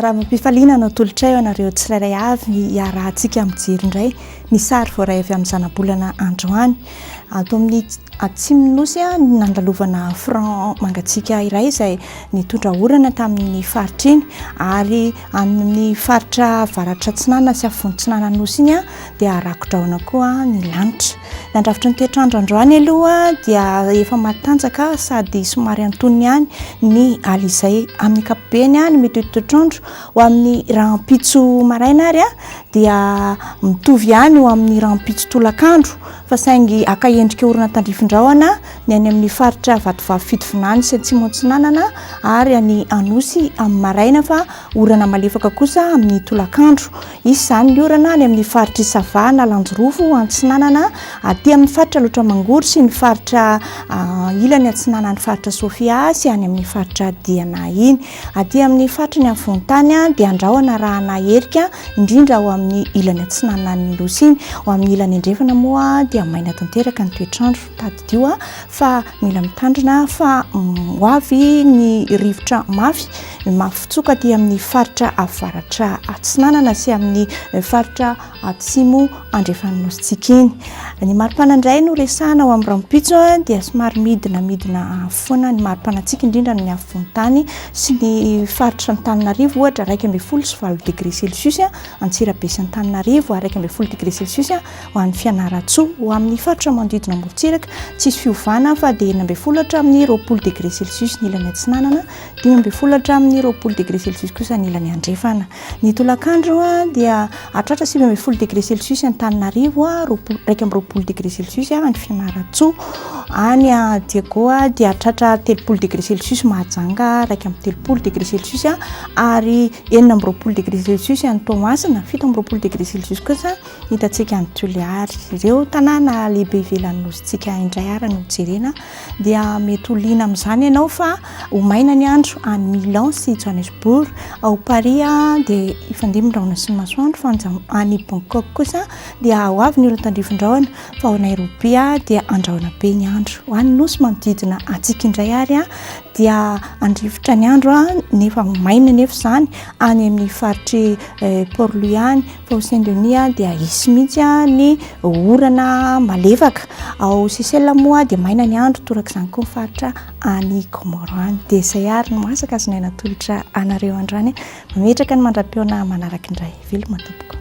Arahaba-pifaliana no atolotray ho anareo tsirairay avy hiarahantsika mijery indray ny sary voaray avy amin'ny zanabolana androany. Ato amin'ny atsimon'ny nosy no nandalovana front mangatsiaka iray izay nitondra orana tamin'ny faritra iny ary amin'ny faritra avaratra atsinanana sy afovoany atsinanan'ny nosy iny dia rakodrahona koa ny lanitra. Nandrafitra ny toetr'andro androany aloha dia efa matanjaka sady somary antonony ihany ny alizay. Amin'ny ankapobeny ny mety ho toetr'andro ho amin'ny rahampitso maraina ary dia mitovy ihany ho amin'ny rahampitso tolakandro fa saingy haka endrika orana tandrifin-drahona ny any amin'ny faritra Vatovavy Fitovinany sy Atsimo Atsinanana ary any Anosy amin'ny maraina fa orana malefaka kosa amin'ny tolakandro. Hisy izany ny orana any amin'ny faritr'i Sava, Analanjirofo, Antsinanana, aty amin'ny faritra Alaotra Mangoro sy ny faritra ilany atsinanan'ny faritra Sofia sy any amin'ny faritra Diana iny. Aty amin'ny faritry ny afovoan-tany dia andrahona arahana herika indrindra ao amin'ny ilany atsinanan'ny Nosy iny. Ho amin'ny ilany andrefana moa dia maina tanteraka ny toetr'andro. Tadidio fa mila mitandrina fa ho avy ny rivotra mafy mafitsoka aty amin'ny faritra avaratra atsinanana sy amin'ny faritra atsimo andrefan'ny nosintsika iny. Ny maripana indray no resahana ao amin'ny rahampitso dia somary midina midina foana ny maripanantsika indrindra ny afovoan-tany sy ny faritra Antananarivo ohatra 11 sy 8 degré celsius Antsirabe sy Antananarivo ary 11 degré celsius ho an'i Fianarantsoa. Ho amin'ny faritra manodidina amorontsiraka, tsisy fiovana fa dia 16 hatramin'ny 20 degré celsius ny ilany atsinanana, 15 hatramin'ny 20 degré celsius kosa ny ilany andrefana. Ny tolakandro dia hahatratra 19 degré celsius Antananarivo, 21 degré celsius any Fianarantsoa. Any Diego dia hahatratra 30 degré celsius Mahajanga, 31 degré celsius ary 26 degré celsius any Toamasina, 27 degré celsius kosa Hitantsika any Toliary. Ireo tanàna lehibe ivelan'ny nosintsika indray ary no jerena dia mety ho liana amin'izany ianao fa ho maina ny andro any Milan sy Johannesburg. Ao Paris dia hifandimby ny rahona sy ny masoandro fa any Bangkok kosa dia ho avy ny orana tandrifin-drahona fa ao Nairobi dia andrahona be ny andro. Ho an'ny nosy manodidina antsika indray ary dia handrivotra ny andro nefa ho maina anefa izany any amin'ny faritr'i Port Louis any. Fa ao Saint Denis dia hisy mihitsy ny orana malefaka. Ao Seychelles moa dia maina ny andro, torak'izany koa ny faritra any Comores any. Dia izay ary ny masaka azonay natolotra anareo androany. Mametraka ny mandra-pihaona manaraka indray. Veloma tompoko.